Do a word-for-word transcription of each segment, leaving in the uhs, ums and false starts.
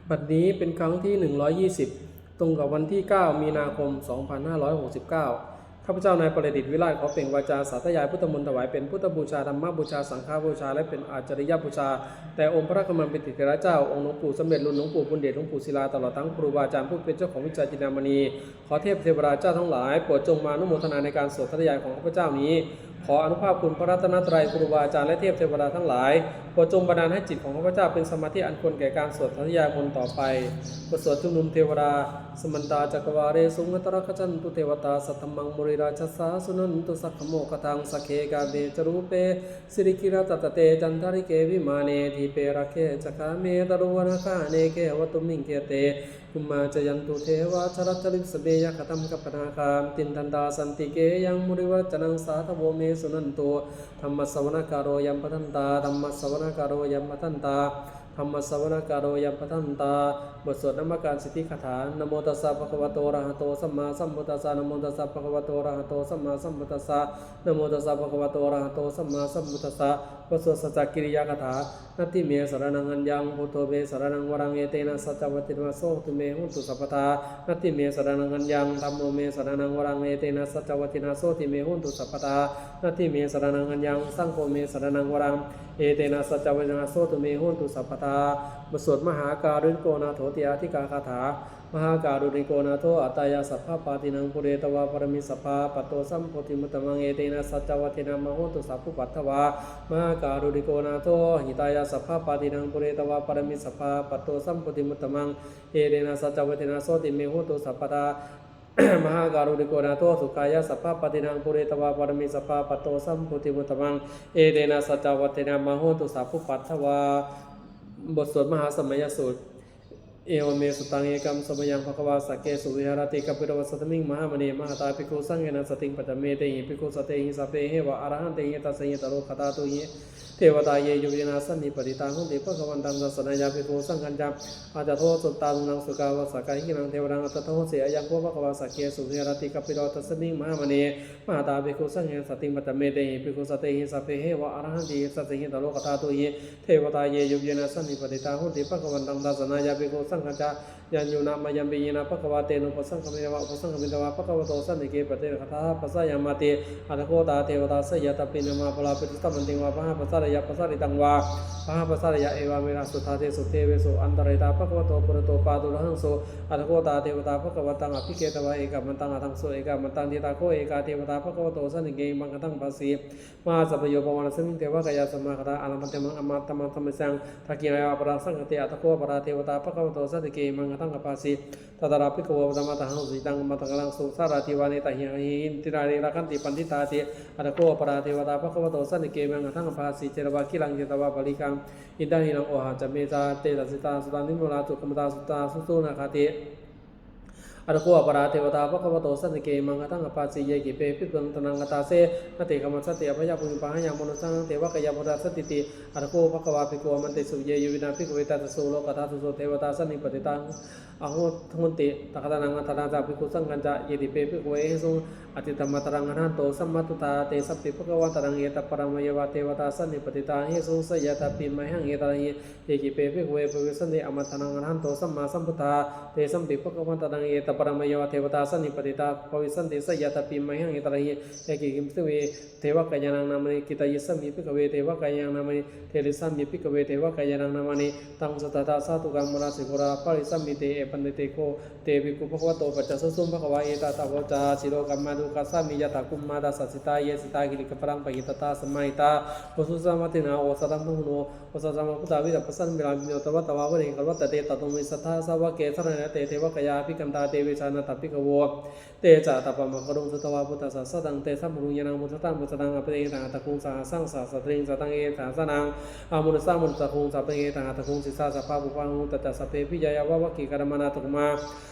บัดนี้เป็นครั้งที่ หนึ่งร้อยยี่สิบ ตรงกับวันที่ เก้า มีนาคม สองพันห้าร้อยหกสิบเก้า ข้าพเจ้านายประดิษฐ์วิราชขอเปล่งวาจาสาธยายพุทธมนต์ถวายเป็นพุทธบูชา ธรรมบูชา สังฆบูชา และเป็นอาจาริยบูชา แต่องค์พระกมลปิติเถระเจ้า องค์หลวงปู่สำเร็จลุน หลวงปู่บุญเดช หลวงปู่ศิลา ตลอดทั้งครูบาอาจารย์ผู้เป็นเจ้าของวิชาจินดามณี ขอเทพเทวดาเจ้าทั้งหลายโปรดจงมาอนุโมทนาในการสวดสาธยายของข้าพเจ้านี้ ขออานุภาพคุณพระรัตนตรัย ครูบาอาจารย์และเทพเทวดาทั้งหลาย โปรดจงบันดาลให้จิตของข้าพเจ้าเป็นสมาธิอันควรแก่การสวดสาธยายมนต์ต่อไป บทสวดชุมนุมเทวดา Samantā cakkavāḷesu atrāgacchantu devatā, saddhammaṃ munirājassa suṇantu saggamokkhadaṃ. Sagge kāme ca rūpe girisikharataṭe cantalikkhe vimāne, dīpe raṭṭhe ca gāme taruvanagahane gehavatthumhi khette, bhummā cāyantu devā jalathalavisame yakkhagandhabbanāgā, tiṭṭhantā santike yaṃ munivaravacanaṃ sādhavo me suṇantu. Dhammassavanakālo ayam bhadantā. Dhammassavanakālo ayam bhadantā. Dhammassavanakālo ayam bhadantā. บทสวดนมการสิทธิคาถา Namo tassa bhagavato arahato sammāsambuddhassa. Namo tassa bhagavato arahato sammāsambuddhassa. Namo tassa bhagavato arahato sammāsambuddhassa. บทสวดสัจจกิริยาคาถา Natthi me saraṇaṃ aññaṃ, buddho me saraṇaṃ varaṃ, etena saccavajjena sotthi me hotu sabbadā. Natthi me saraṇaṃ aññaṃ, dhammo me saraṇaṃ varaṃ, etena saccavajjena sotthi me hotu sabbadā. Natthi me saraṇaṃ aññaṃ, saṅgho me saraṇaṃ varaṃ, etena saccavajjena sotthi me hotu sabbadā. บทสวดมหาการุณิโกนาโถติอาทิกาคาถา Mahākāruṇiko nātho atthāya sabbapāṇinaṃ, pūretvā pāramī sabbā patto sambodhimuttamaṃ, etena saccavajjena mā hontu sabbupaddavā. Mahākāruṇiko nātho hitāya sabbapāṇinaṃ, pūretvā pāramī sabbā patto sambodhimuttamaṃ, etena saccavajjena sotthi me hotu sabbadā. Mahākāruṇiko nātho sukhāya sabbapāṇinaṃ, pūretvā pāramī sabbā patto sambodhimuttamaṃ, etena saccavajjena mā hontu sabbupaddavā. บทสวดมหาสมัยสูตร Evamme sutaṃ. Ekaṃ samayaṃ bhagavā sakkesu viharati kapilavatthusmiṃ mahāvane mahatā bhikkhusaṅghena saddhiṃ pañcamattehi bhikkhusatehi sabbeheva arahantehi. Dasahi ca lokadhātūhi devatā yebhuyyena sannipatitā honti bhagavantaṃ dassanāya bhikkhusaṅghañca. Atha kho suttānaṃ sukhaṃ vācāgahikānaṃ devānaṃ ādaddamho se. Ayaṃ kho bhagavā sakkesu viharati kapilavatthusmiṃ mahāvane mahatā bhikkhusaṅghena saddhiṃ pañcamattehi bhikkhusatehi sabbeheva arahantehi. Dasahi ca lokadhātūhi devatā yebhuyyena sannipatitā honti bhagavantaṃ dassanāya bhikkhusaṅghañca. Yannūna mayampi yena bhagavā tenupasaṅkamitvā upasaṅkamitvā bhagavato santike paccekagāthā bhāseyyāmāti. Atha kho tā devatā seyyathāpi nāma balavā purisamā tiṃ vā bahā pasāreyya pasāritaṃ vā bahā pasāreyya evameva suddhāsesu devesu antarahitā bhagavato purato pāturahaṃsu. Atha kho tā devatā bhagavantaṃ abhivādetvā ekamantaṃ aṭṭhaṃsu. Ekamantaṃ ṭhitā kho ekā devatā bhagavato santike imaṃ gāthaṃ abhāsi. Mahāsamayo pavanasmiṃ devakāyā samāgatā āgatamha bhadantā dammasamayaṃ dakkhitāyeva aparā saṅghanti. Atha kho aparā devatā bhagavato santike imaṃ gāthaṃ abhāsi. Tatra bhikkhavo samādahaṃsu cittaṃ attano karāgasahagatā sārathīva nettāni gahetvā indriyāni rakkhanti paṇḍitāti. Atha kho aparā devatā bhagavato santike imaṃ gāthaṃ abhāsi. Chetvā khīlaṃ chetvā palighaṃ indakhīlaṃ ohaccamanejā te caranti suddhā susunāgāti. Atha kho aparā devatā bhagavato santike imaṃ gāthaṃ abhāsi. Yepi me bhikkhū sāvakā āgatāse na te gamissanti apāyabhūmiṃ pahāya mānusaṃ dehaṃ devakāyaṃ paripūressantīti. Atha kho bhagavā bhikkhū āmantesi. Ye yāmunā bhikkhave saṭṭhesu lokadhātūsu devatā sannipatitā honti tathāgataṃ dassanāya bhikkhusaṅghañca. Yepi me bhikkhave ahesuṃ atītamaddhānaṃ arahanto sammāsambuddhā tesampi bhagavantānaṃ etaparamāyeva devatā sannipatitā ahesuṃ seyyathāpi mayhaṃ etarahi. Yepi me bhikkhave bhavissanti amaddhānaṃ arahanto sammāsambuddhā tesampi bhagavantānaṃ etaparamāyeva devatā sannipatitā bhavissanti seyyathāpi mayhaṃ etarahi. Yepi me bhikkhave devakāyānaṃ nāmāni kittayissāmi bhikkhave devakāyānaṃ nāmāni desissāmi bhikkhave devakāyānaṃ nāmāni. Taṃ suṇātha sādhukaṃ manasikarotha bhāsissāmīti. Etaṃ bhikkhave bhagavato paccassosuṃ. Bhagavā etadavoca. Silokamanukassāmi yattha bhummā tadassitā ye sitā girigabbharaṃ pahitattā samāhitā. Puthū sīhāva sallīnā odātamanno odātagayhā odātagayhā vidhā bhāsitaṃ vītamalaṃ viniyo taṃ vattavā muni gabbhavittā. Te ca tunisiddhā sāvake sāvakā te devakāyā abhikkantā. Te vijānātha bhikkhavo te ca ātappamakaruṃ sutvā buddhassa sāsanaṃ. Tesampāturahu ñāṇaṃ amanussāna dassanaṃ appaṭivihāraṃ ātappamakaruṃ saha sahassaṃ saha sattariṃ sataṃ ekasatānaṃ amanussānamanussāna dassanaṃ. Appaṭivihāraṃ ātappamakaruṃ saha sahassaṃ saha sattariṃ sataṃ ekasatānaṃ amanussānamanussānamaddasuṃ. Tañca sabbe abhiññāya vavakkhitvāna cakkhumā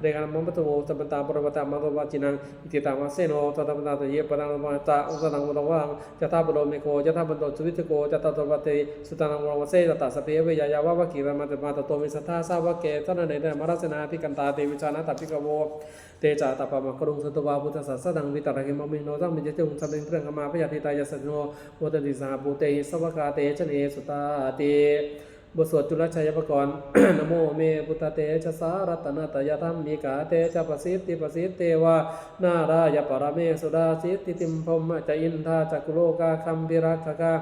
Rekhaṇaṃ mamatthu vo, sabbantaṃ puttadārassa mamaṃ, pacchimajjhitāyeva dakkhiṇāyeva saha. Uttaraṃ disaṃ vasavennāga, dakkhiṇaṃ vasavennassa uttaraṃ. Yathā pāvussako yathā vandako, suvijjuko yathā sopāga. Tathāgato me bhikkhū, yathā bhikkhū sāvakā, saha te sudantā anuttaraṃ vadanti. Tattha sabbe abhiññāya vavakkhitvāna cakkhumā, tato me sutvā sāvake sāsane rate. Mārasenā abhikkantā, te vijānātha bhikkhavo. Te ca ātappamakaruṃ, sutvā buddhassa sāsanaṃ. Vītarāgehi pāpinho, sameyyuṃ sabbehi pāpā. Bhayātītā yasassino, modanti saha bhūtehi, sāvakā te janesutāti. บทสวดจุลชัยปกรณ์ Namo me buddhatejasā, ratanattayadhammikā, tejapasiddhi pasīdevā, nārāyaparamesurā, siddhibrahmā ca indā ca, lokā gambhīrakkhakā,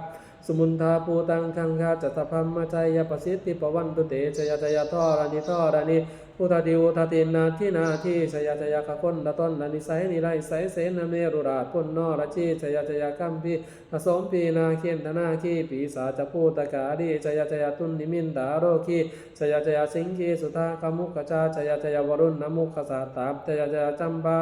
Samuddā bhūtaṃ gaṅgā ca brahmajariyaṃ pasiddhi bhavantu te. Jaya jaya dharaṇi dharaṇī udadhi udadhī nadi nadī, jaya jaya gagonda tonda nisai nirai sai sena merurāj punno rājī, jaya jaya gambhīra sombhī nāgenda nāgī pisāca bhūtakālī, jaya jaya dunnimittarogī, jaya jaya siṅgī sudakkhā mukhajā, jaya jaya varuṇṇa mukhasātrā, jaya jaya campā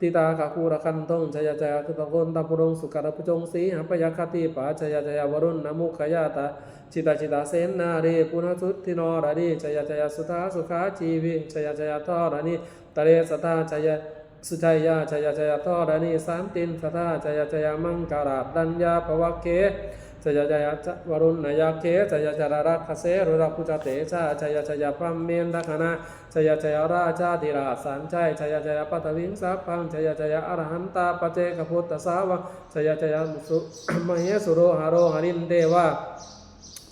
titaka kūlakanthom, jaya jaya gaganatalathalaṅga gaganabhujaṅga sīhabyagghadīpā, jaya jaya varuṇṇa mukhayātrā, jita jita senārī puna suddhi noradī, jaya jaya suddhā sukhā jīvī, jaya jaya dharaṇī tale sadā, jaya sujayā, jaya jaya dharaṇī santin sadā, jaya jaya maṅkarāj raññā bhavagge, jaya jaya ca varuṇṇayakkhe, jaya jaya rakkhase ruddhabhujatejā, jaya jaya brahmendagaṇā, jaya jaya rājādhirāj sanjaya, jaya jaya paṭhaviṃ sabbaṃ, jaya jaya arahantā paccekabuddhasāvaṃ, jaya jaya su- mahesuro haro harindevā,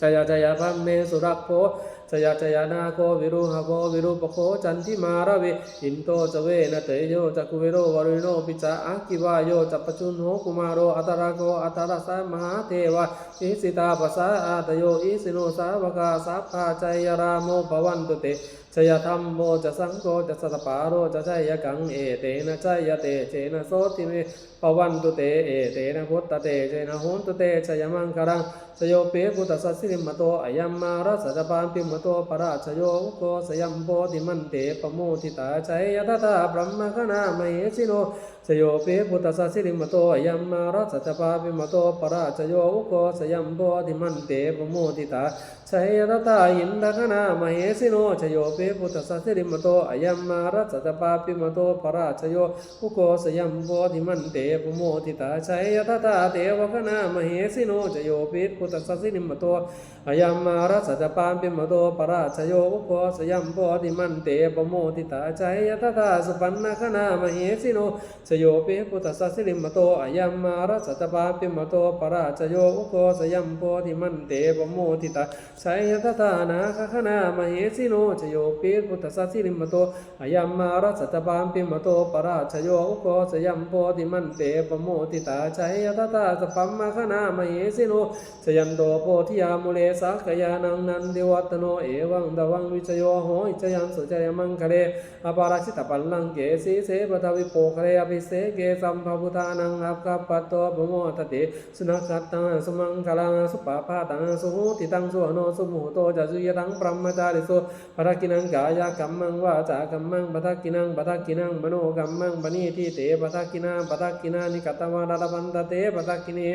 jaya jaya brahmesurakkho, jaya jaya nāgo viruḷhako virūpakkho candimā ravi, indo ca venateyyo ca kuvero varuṇopi ca, aggi vāyo ca pajjuṇho kumāro dhataraṭṭhako, aṭṭhārasa mahādevā isipatane ādayo isino sāvakā sabbā jaya rāmo bhavantu te, jaya dhammo ca saṅgho ca dasapālo ca jayakaṃ, etena jayatejena sotthi me bhavantu te, etena buddhatejena hotu te jayamaṅgalaṃ. Jayopi buddhassa sirīmato ayaṃ mārassa ca pāpimato parājayo, ugghosayaṃ bodhimaṇḍe pamoditā jaya tadā brahmagaṇā mahesino. Jayopi buddhassa sirīmato ayaṃ mārassa ca pāpimato parājayo, ugghosayaṃ bodhimaṇḍe pamoditā jaya tadā indagaṇā mahesino. Jayopi buddhassa sirīmato ayaṃ mārassa ca pāpimato parājayo, ugghosayaṃ bodhimaṇḍe pamoditā jaya tadā devagaṇā mahesino. Jayopi buddhassa sirīmato ayaṃ mārassa ca pāpimato parājayo, ugghosayaṃ bodhimaṇḍe pamoditā jaya tadā supaṇṇagaṇā mahesino. Jayopi buddhassa sirīmato ayaṃ mārassa ca pāpimato parājayo, ugghosayaṃ bodhimaṇḍe pamoditā jaya tadā nāgagaṇā mahesino. Jayopi buddhassa sirīmato ayaṃ mārassa ca pāpimato parājayo, ugghosayaṃ bodhimaṇḍe pamoditā jaya tadā brahmagaṇā mahesino. Jayanto bodhiyā mūle sakyānaṃ nandivaḍḍhano, evaṃ tvaṃ vijayo hohi jayassu jayamaṅgale, aparājitapallaṅke sīse paṭhavipokkhare abhiseke sabbabuddhānaṃ aggappatto pamodati. Sunakkhattaṃ sumaṅgalaṃ supabhātaṃ suhuṭṭhitaṃ sukhaṇo sumuhutto ca suyiṭṭhaṃ brahmacārisu, padakkhiṇaṃ kāyakammaṃ vācākammaṃ padakkhiṇaṃ padakkhiṇaṃ manokammaṃ paṇidhī te padakkhiṇā, padakkhiṇāni katvāna labhantatthe padakkhiṇe.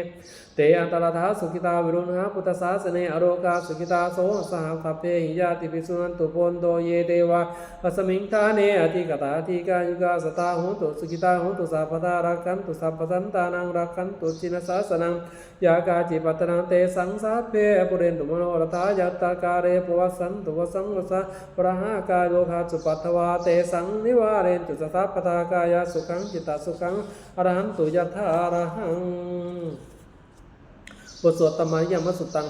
Te atthaladdhā sukhitā viruḷhā buddhasāsane, arogā sukhitā hotha saha sabbehi ñātibhi. Suṇantu bhonto ye devā asmiṃ ṭhāne adhigatā, dīghāyukā sadā hontu sukhitā hontu sabbadā, rakkhantu sabbasattānaṃ rakkhantu jinasāsanaṃ, yā kāci patthanā tesaṃ sabbe pūrentu manorathā, yuttakāle pavassantu vassaṃ vassavalāhakā, rogā cupaddavā tesaṃ nivārentu ca sabbadā, kāyasukhaṃ cittasukhaṃ arahantu yathārahaṃ. บทสวด Thammariyāmasuttaṃ.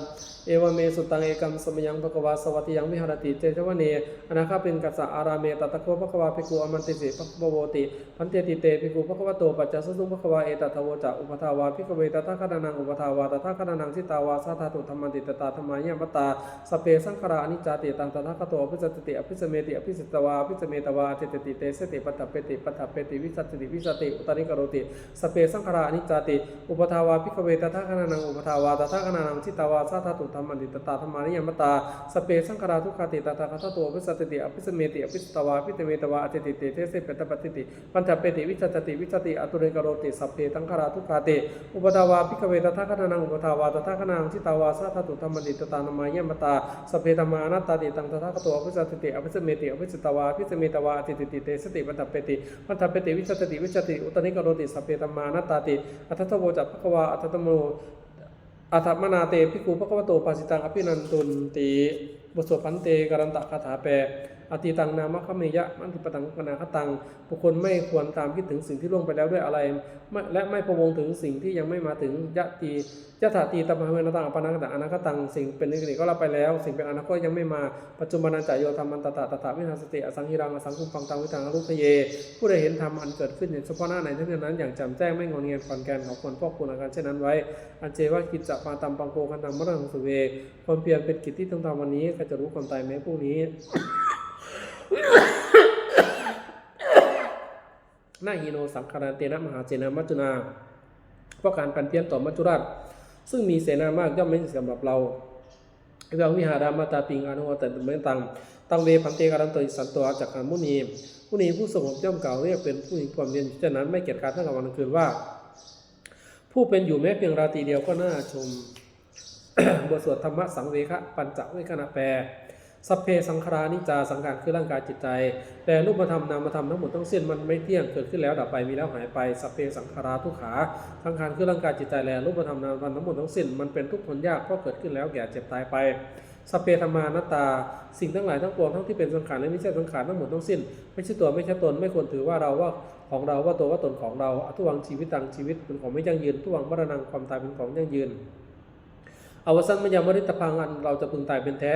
Evaṃ me sutaṃ. Ekaṃ samayaṃ bhagavā sāvatthiyaṃ viharati jetavane anāthapiṇḍikassa ārāme. Tatra kho bhagavā bhikkhū āmantesi bhikkhavoti. Bhanteti te bhikkhū bhagavato paccassosuṃ. Bhagavā etadavoca. Uppādā vā bhikkhave tathāgatānaṃ uppādā vā tathāgatānaṃ ṭhitāva sā dhātu dhammanti. Tathā dhammayā matā, sabbe saṅkhārā aniccāti. Taṃ tathāgato abhisambujjhati abhisameti, abhisambujjhitvā abhisametvā ācikkhati deseti paṭṭhapeti, paṭṭhapeti vicchati, vicchati uttānīkaroti, sabbe saṅkhārā aniccāti. Uppādā vā bhikkhave tathāgatānaṃ uppādā vā tathāgatānaṃ ṭhitāva sā dhātu dhammanti. Tathā dhammayā matā, sabbe saṅkhārā dukkhāti. Taṃ tathāgato abhisambujjhati abhisameti, abhisambujjhitvā abhisametvā ācikkhati deseti paṭṭhapeti, paṭṭhapeti vicchati, vicchati uttānīkaroti, sabbe saṅkhārā dukkhāti. Uppādā vā bhikkhave tathāgatānaṃ uppādā vā tathāgatānaṃ ṭhitāva sā dhātu dhammanti. Tathā dhammayā matā, sabbe dhammā anattāti. Taṃ tathāgato abhisambujjhati abhisameti, abhisambujjhitvā abhisametvā ācikkhati deseti paṭṭhapeti, paṭṭhapeti vicchati, vicchati uttānīkaroti, sabbe dhammā anattāti. Atha kho bhagavā attamano attamana te bhikkhū bhagavato bhāsitaṃ abhinandunti. บทสวดภันเต การันตะคาถาแปล atītaṃ nānvāgameyya, natthipattaṃ anāgataṃ. บุคคลไม่ควรตามคิดถึงสิ่งที่ล่วงไปแล้วด้วยอาลัย ไม่ และไม่พะวงถึงสิ่งที่ยังไม่มาถึง yati yathātītamatīvetaṃ appattañca anāgataṃ. สิ่งเป็นอดีตก็ละไปแล้ว สิ่งเป็นอนาคตยังไม่มา paccuppannañca yo dhammaṃ tattha tattha viharissati asaṃhiraṃ asaṅkuppaṃ taṃ viddhā manubrūhaye. ผู้ใดเห็นธรรมอันเกิดขึ้นเฉพาะหน้าในที่นั้นๆ อย่างแจ่มแจ้ง ไม่งอนแงนคลอนแคลน เขาควรพอกพูนอาการเช่นนั้นไว้ ajjeva kiccamātappaṃ ko khantaṃ maraṇaṃ suve. ความเพียรเป็นกิจที่ต้องทำวันนี้ ใครจะรู้ความตายแม้พรุ่งนี้ na hi no saṅgarantena mahāsenena maccunā. เพราะการผัดเพี้ยนต่อมัจจุราช ซึ่งมีเสนามาก ย่อมไม่สำหรับเรา evaṃ vihārimātāpiṃ āhu āyasmā taṃ taṃ ve bhante kālantare santo ācikkhate muni. มุนีผู้สงบย่อมกล่าวเรียกเป็นผู้มีความเพียรอยู่เช่นนั้น ไม่เกียจคร้านทั้งกลางวันกลางคืนว่า ผู้เป็นอยู่แม้เพียงราตรีเดียวก็น่าชม บทสวดธรรมสังเวคปัจจเวกขณะแปล Sabbe saṅkhārā aniccā. สังขารคือร่างกายจิตใจ และรูปธรรมนามธรรมทั้งหมดทั้งสิ้นมันไม่เที่ยง เกิดขึ้นแล้วดับไป มีแล้วหายไป Sabbe saṅkhārā dukkhā. สังขารคือร่างกายจิตใจ และรูปธรรมนามธรรมทั้งหมดทั้งสิ้นมันเป็นทุกข์ทนยาก เพราะเกิดขึ้นแล้วแก่เจ็บตายไป Sabbe dhammā anattā. สิ่งทั้งหลายทั้งปวงทั้งที่เป็นสังขารและไม่ใช่สังขารทั้งหมดทั้งสิ้น ไม่ใช่ตัวไม่ใช่ตน ไม่ควรถือว่าเราว่าของเราว่าตัวว่าตนของเรา adhuvaṃ jīvitaṃ. ชีวิตเป็นของไม่ยั่งยืน dhuvaṃ maraṇaṃ. ความตายเป็นของยั่งยืน avassaṃ mayā maritabbaṃ. อันเราจะพึงตายเป็นแท้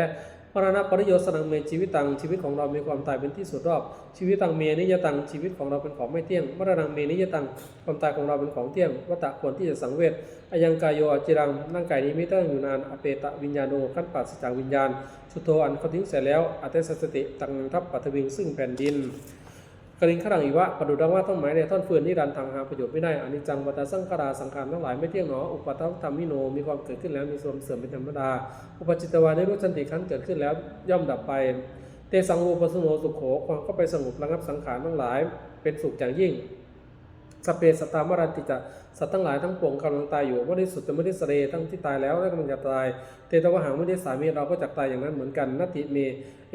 maraṇapariyosānaṃ me jīvitaṃ. ชีวิตของเรามีความตายเป็นที่สุดรอบ jīvitaṃ me aniyataṃ. ชีวิตของเราเป็นของไม่เที่ยง maraṇaṃ me niyataṃ. ความตายของเราเป็นของเที่ยง vata ควรที่จะสังเวช ayaṃ kāyo aciraṃ. ร่างกายนี้ไม่ตั้งอยู่นาน apetaviññāṇo. ครั้นปราศจากวิญญาณ chuḍḍho. อันเขาทิ้งเสียแล้ว adhisessati. จักนั่งทับ paṭhaviṃ. ซึ่งแผ่นดิน kaliṅgaraṃ iva. ประดุจดังว่าท่อนไม้และท่อนฟืน niradhaṃ. หาประโยชน์ไม่ได้ aniccaṃ vata saṅkhārā. สังขารทั้งหลายไม่เที่ยงหนอ uppādavayadhammino. มีความเกิดขึ้นแล้วมีความเสื่อมเป็นธรรมดา uppajjitvā nirujjhanti. ครั้นเกิดขึ้นแล้วย่อมดับไป tesaṃ vūpasamo sukho. ความเข้าไปสงบระงับสังขารทั้งหลายเป็นสุขอย่างยิ่ง sabbe sattā maranti ca. สัตว์ทั้งหลายทั้งปวงกำลังตายอยู่ marisuṃ ca marissare. ทั้งที่ตายแล้วและกำลังจะตาย tathevāhaṃ marissāmi. เราก็จักตายอย่างนั้นเหมือนกัน natthi me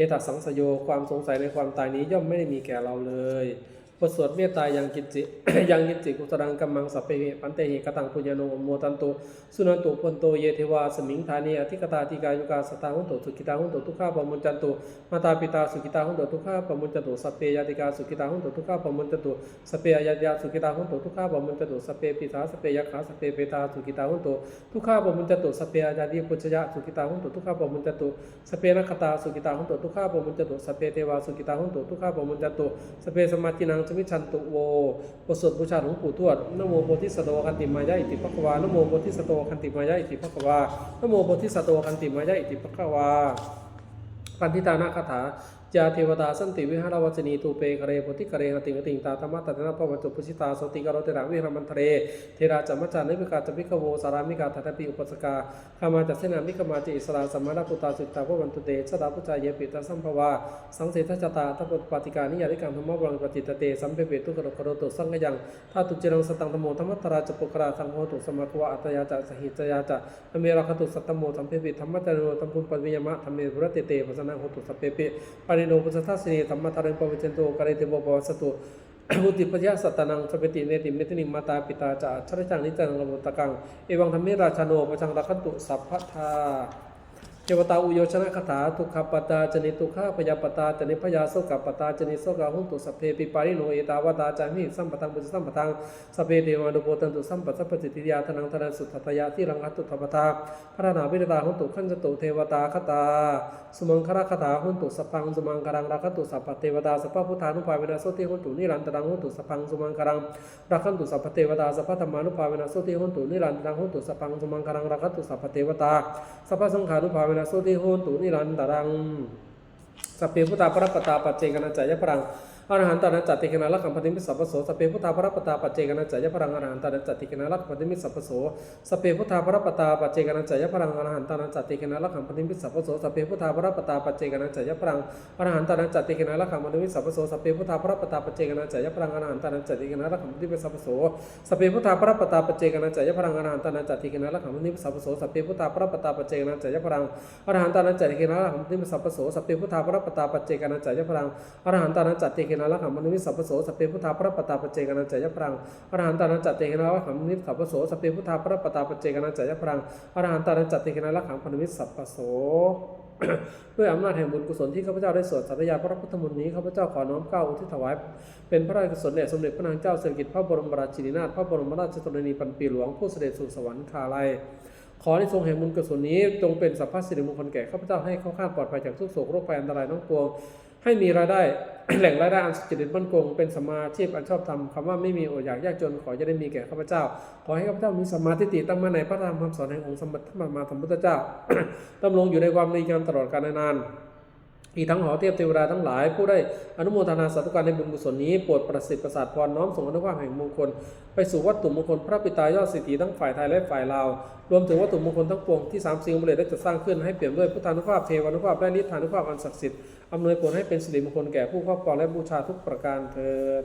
ettha saṃsayo. ความสงสัยในความตายนี้ย่อมไม่ได้มีแก่เราเลย บทสวดเมตตา ยังกิญจิ ยังกิญจิ kusalaṃ kammaṃ sabbehi bhantehi kataṃ puññaṃ no anumodantu. Suṇantu bhonto ye devā asmiṃ ṭhāne adhigatā dīghāyukā sadā hontu sukhitā hontu dukkhā pamuñcantu. Mātā pitā sukhitā hontu dukkhā pamuñcantu. Sabbe ñātikā sukhitā hontu dukkhā pamuñcantu. Sabbe aññātikā sukhitā hontu dukkhā pamuñcantu. Sabbe pisā sabbe yakkhā sabbe petā sukhitā hontu dukkhā pamuñcantu. Sabbe ācariyupajjhāyā sukhitā hontu dukkhā pamuñcantu. Sabbe nakkhattā sukhitā hontu dukkhā pamuñcantu. Sabbe devā sukhitā hontu dukkhā pamuñcantu. Sabbe sampattīnaṃ samijjhantu vo. บทสวดบูชาหลวงปู่ทวด Namo bodhisatto āgantimāya iti bhagavā. Namo bodhisatto āgantimāya iti bhagavā. Namo bodhisatto āgantimāya iti bhagavā. Paṇḍitānaṃ gāthā. Yā devatā santi vihāravāsinī, thūpe ghare bodhighare tahiṃ tahiṃ, tā dhammadānena bhavantu pūjitā, sotthiṃ karontedha vihāramaṇḍale. Therā ca majjhā navakā ca bhikkhavo, sārāmikā dānapatī upāsakā, gāmā ca desā nigamā ca issarā, samārabbhūtā sukhitā bhavantu te. Jalābujā yepi ca aṇḍasambhavā, saṃsedajātā athavopapātikā, niyyānikaṃ dhammavaraṃ paṭicca te, sabbepi dukkharogā nirodho saṅkhayaṃ, ṭhātu ciraṃ sataṃ dhammo dhammaddharā ca puggalā, saṅgho hotu samaggo va atthāya ca hitāya ca. Amhe rakkhatu saddhammo, sabbepi dhammacārino, saṅgho paṭijja yāma dhamme pajahanti te, pasannā hontu sabbepi, pāṇino buddhasāsane, dhammaddharāni pavijjantu, kāle devo pavassatu, vuḍḍhibhāvāya sattānaṃ, sabbītiṃ netu medaniṃ, mātā pitā ca atrajaṃ, niccaṃ saraṃ karotu, taṃ evaṃ dhamme rājāno, pajaṃ rakkhantu sabbadā. Devatāuyyojanagāthā. Dukkhappattā ca niddukkhā, bhayappattā ca nibbhayā, sokappattā ca nissokā, hontu sabbepi pāṇino. Ettāvatā ca amhehi sambhataṃ puññasampadaṃ, sabbe devānumodantu sabbasampattisiddhiyā. Dānaṃ dadantu saddhāya, sīlaṃ rakkhantu sabbadā, bhāvanābhiratā hontu, gacchantu devatāgatā. Sumaṅgalagāthā. Hontu sabbaṃ sumaṅgalaṃ, rakkhantu sabbadevatā, sabbabuddhānubhāvena sotthī hontu nirantaraṃ. Hontu sabbaṃ sumaṅgalaṃ, rakkhantu sabbadevatā, sabbadhammānubhāvena sotthī hontu nirantaraṃ. Hontu sabbaṃ sumaṅgalaṃ, rakkhantu sabbadevatā, sabbasaṅghānubhāvena sotthī hontu nirantaraṃ. Sabbe buddhā balappattā, paccekānañca yaṃ balaṃ, arahantānañca tejena, rakkhaṃ bandhāmi sabbaso. Sabbe buddhā balappattā, paccekānañca yaṃ balaṃ, arahantānañca tejena, rakkhaṃ bandhāmi sabbaso. Sabbe buddhā balappattā, paccekānañca yaṃ balaṃ, arahantānañca tejena, rakkhaṃ bandhāmi sabbaso. Sabbe buddhā balappattā, paccekānañca yaṃ balaṃ, arahantānañca tejena, rakkhaṃ bandhāmi sabbaso. Sabbe buddhā balappattā, paccekānañca yaṃ balaṃ, arahantānañca tejena, rakkhaṃ bandhāmi sabbaso. Sabbe buddhā balappattā, paccekānañca yaṃ balaṃ, arahantānañca tejena, rakkhaṃ bandhāmi sabbaso. Sabbe buddhā balappattā, paccekānañca yaṃ balaṃ, arahantānañca tejena, rakkhaṃ bandhāmi sabbaso. Sabbe buddhā balappattā, paccekānañca yaṃ balaṃ, arahantānañca tejena, rakkhaṃ bandhāmi sabbaso. Sabbe buddhā balappattā, paccekānañca yaṃ balaṃ, arahantānañca tejena, rakkhaṃ bandhāmi sabbaso. Sabbe buddhā balappattā, paccekānañca yaṃ balaṃ, arahantānañca tejena, rakkhaṃ bandhāmi sabbaso. ด้วยอำนาจแห่งบุญกุศลที่ข้าพเจ้าได้สวดสาธยายพระพุทธมนต์นี้ ข้าพเจ้าขอน้อมเกล้าอุทิศถวายเป็นพระราชกุศลแด่สมเด็จพระนางเจ้าสิริกิติ์ พระบรมราชินีนาถ พระบรมราชชนนีพันปีหลวง ผู้เสด็จสู่สวรรคาลัย ขออานิสงส์แห่งบุญกุศลนี้จงเป็นสัพพสิริมงคลแก่ข้าพเจ้า ให้แคล้วคลาดปลอดภัยจากทุกข์โศกโรคภัยอันตรายทั้งปวง ให้มีรายได้ แหล่งรายได้อันสุจริตมั่นคง เป็นสัมมาอาชีพอันชอบธรรม คำว่าไม่มีอดอยากยากจน ขออย่าได้มีแก่ข้าพเจ้า ขอให้ข้าพเจ้ามีสัมมาทิฏฐิตั้งมั่นในพระธรรมคำสอนแห่งองค์สมมาสัมพุทธเจ้า ดำรงอยู่ในความดีงามตลอดกาลนาน อีกทั้งขอเทพเทวดาทั้งหลาย ผู้ได้อนุโมทนาสาธุการในบุญกุศลนี้ โปรดประสิทธิ์ประสาทพร น้อมส่งอานุภาพแห่งมงคล ไปสู่วัตถุมงคลพระปิดตายอดเศรษฐีทั้งฝ่ายไทยและฝ่ายลาว รวมถึงวัตถุมงคลทั้งปวงที่สามสิงห์บุรีได้จัดสร้างขึ้น ให้เปี่ยมด้วยพุทธานุภาพ เทวานุภาพ และฤทธานุภาพอันศักดิ์สิทธิ์ อำนวยผลให้เป็นสิริมงคลแก่ผู้ครอบครองและบูชาทุกประการเทอญ